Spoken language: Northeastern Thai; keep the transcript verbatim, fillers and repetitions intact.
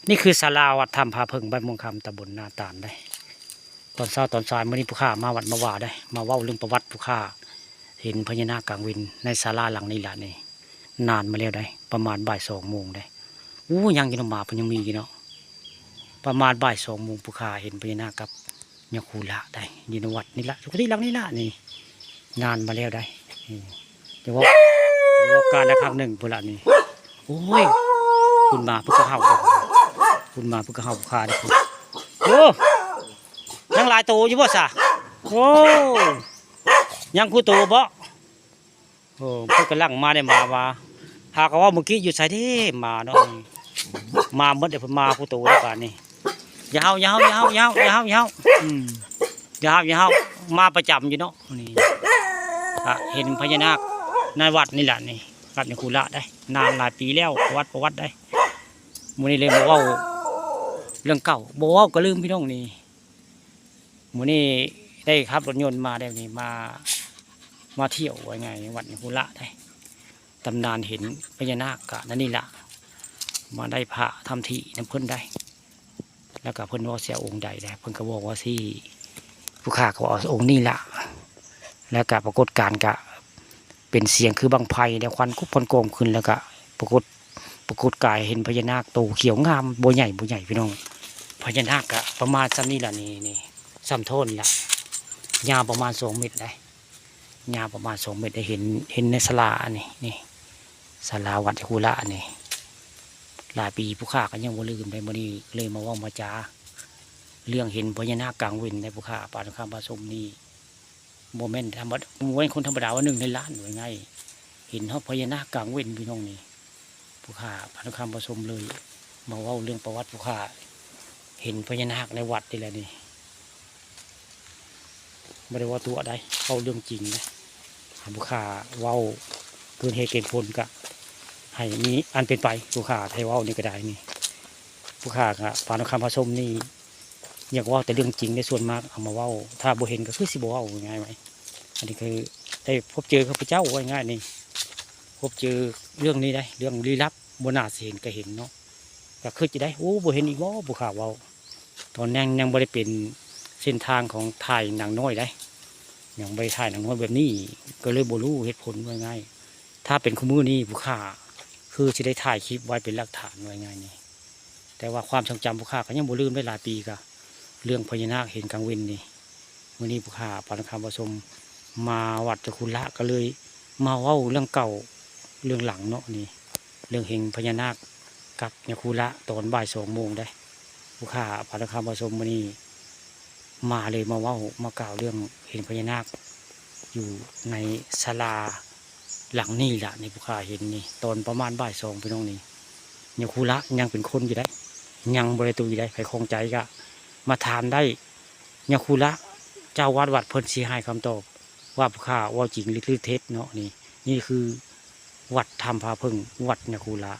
นี่คือศาลาวัดถ้ำผาเพิ่ง บ้านม่วงคำ ตำบลนาตาลได้ ตอนเช้าตอนสายมื้อนี้ผู้ข้ามาวัดมาวาได้ มาเว้าเรื่องประวัติผู้ข้าเห็นพญานาคกลางเว็นในศาลาหลังนี้ล่ะนี่ นานมาแล้วได้ ประมาณบ่ายสองโมงได้ อู้ ยังอยู่เนาะ หมาเพิ่นยังมีอยู่เนาะ ประมาณบ่ายสองโมงผู้ข้าเห็นพญานาคกับยาคูละได้ อยู่ในวัดนี่ล่ะ อยู่ที่หลังนี่ล่ะนี่ นานมาแล้วได้ นี่ เดี๋ยวว่า เดี๋ยวว่าการละครั้งหนึ่งพุ้นละนี่ โอ้ย คุณมาเพิ่นก็เห่าเลย คุณมาเพิ่นก็เห่าคาเด้อ โอ้ ยังหลายโตอยู่บ่ซะ โอ้ ยังคู่โตบ่ โอ้ เพิ่นกำลังมาได้ มาว่า หากว่าเมื่อกี้อยู่ไสเด้ มาเนาะ มาหมดเด้ เพิ่นมาคู่โตแล้วบาดนี้ อย่าเห่า อย่าเห่า อย่าเห่า อย่าเห่า อย่าเห่า อย่าเห่า อืม อย่าเห่า อย่าเห่า มาประจำอยู่เนาะ นี่ อ่ะ เห็นพญานาคในวัดนี่แหละนี่ วัดยาคูละได้ นานหลายปีแล้ว ประวัติ ประวัติได้ มื้อนี้เลยมาเว้าเรื่องเก่า บ่เว้าก็ลืมพี่น้องนี่ มื้อนี้ได้ขับรถยนต์มาได้นี่ มา มาเที่ยวว่าไง วัดยาคูละได้ ตำนานเห็นพญานาคกะนั่นนี่ล่ะ มาได้พระทำที่นำเพิ่นได้ แล้วก็เพิ่นว่าสิเอาองค์ใดได้ เพิ่นก็บอกว่าสิ ผู้ข้าก็เอาองค์นี้ล่ะ แล้วก็ปรากฏการณ์ก็เป็นเสียงคือบั้งไฟ แล้วควันคุบควันกองขึ้น แล้วก็ปรากฏ ปรากฏกายเห็นพญานาคโตเขียวงาม บ่ใหญ่ บ่ใหญ่พี่น้อง พญานาคก็ประมาณส่ำนี้ล่ะนี่ นี่ ส่ำท่อนี่ล่ะ ยาวประมาณสองเมตรได้ ยาวประมาณสองเมตรได้ เห็น เห็นในศาลาอันนี้ นี่ ศาลาวัดยาคูละอันนี้ หลายปีผู้ข้าก็ยังบ่ลืมได้ มื้อนี้เลยมาเว้ามาจา เรื่องเห็นพญานาคกลางเว็นได้ผู้ข้า ปานคำผสมนี่ บ่แม่นธรรมดา บ่แม่นคนธรรมดาว่าหนึ่งในล้านว่าง่าย เห็นฮอดพญานาคกลางเว็นพี่น้องนี่ ผู้ข้าปานคำผสมเลย มาเว้าเรื่องประวัติผู้ข้า เห็นพญานาคในวัดนี่แหละนี่ บ่ได้เว้าตั๋วได้ เว้าเรื่องจริงนะ ผู้ข้าเว้าเกินเหตุเกินผลก็ให้มีอันเป็นไป ผู้ข้าไทเว้านี่ก็ได้นี่ ผู้ข้าก็ปานคำผสมนี่ อยากเว้าแต่เรื่องจริงในส่วนมากเอามาเว้า ถ้าบ่เห็นก็คือสิบ่เว้าง่ายไหม อันนี้คือได้พบเจอข้าพเจ้าว่าง่ายนี่ พบเจอเรื่องนี้ได้ เรื่องลี้ลับ บ่น่าสิเห็นก็เห็นเนาะ ก็คือจะได้ โอ้ บ่เห็นอีกบ่ ผู้ข้าเว้า ตอนนั้นยังบ่ได้เป็นเส้นทางของถ่ายหนังน้อยได้ ยังบ่ได้ถ่ายหนังน้อยแบบนี้ ก็เลยบ่รู้เหตุผลว่าง่าย ถ้าเป็นคุมื้อนี้ผู้ข้าคือสิได้ถ่ายคลิปไว้เป็นหลักฐานว่าง่ายนี่ แต่ว่าความทรงจำผู้ข้าก็ยังบ่ลืมได้หลายปีก็ เรื่องพญานาคเห็นกลางเว็นนี่ มื้อนี้ผู้ข้าปานคำผสมมาวัดยาคูละก็เลยมาเว้าเรื่องเก่า เรื่องหลังเนาะนี่ เรื่องเห็นพญานาคกับยาคูละตอนบ่ายสองโมงได้ ผู้ข้าปานคำผสมมื้อนี้มาเลยมาเว้า มากล่าวเรื่องเห็นพญานาคอยู่ในศาลาหลังนี้ล่ะนี่ ผู้ข้าเห็นนี่ ตอนประมาณบ่ายสองพี่น้องนี่ ยาคูละยังเป็นคนอยู่ได้ ยังบ่ได้ตุยได้ ไผข้องใจก็มาถามได้ ยาคูละ เจ้าวัดวัดเพิ่นสิให้คำตอบ ว่าผู้ข้าเว้าจริงหรือเท็จเนาะนี่ นี่คือวัดถ้ำผาเพิ่ง วัดยาคูละ